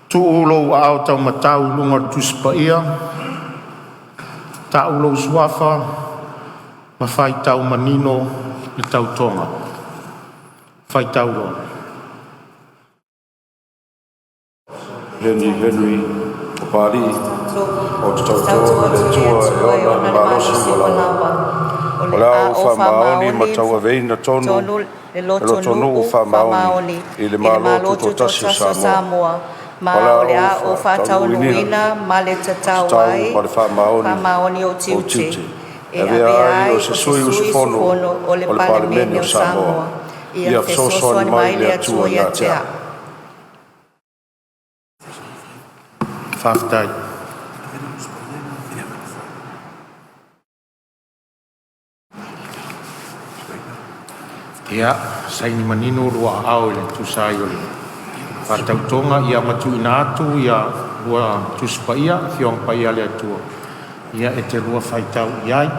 Tuu lou Aao taumatau i luga o le Tusi Paia, tau lou Suafa ma faitau manino le tautoga. Faitau loa. Henry Henry Papalii, ou te tauto i le Atua e ona le malosi ua lava. O le a ou faamaoni ma tauaveina tonu le lotonuu faamaoni i le Malo Tutoatasi o Samoa, ma o le a ou faataunuuina ma le tatau ai ma le faamaoni faamaoni ou ou tiute, tiute, e avea ai o se sui usufono o le Palemene o Samoa. Ia fesoasoani mai le Atua ia te au. Faafetai. Ia, saini manino lua aao e tusa ai o le faatautoga, ma tuuina atu ia lua Tusi Paia, Afioaga Paia a le Atua, e te lua faitau i ai.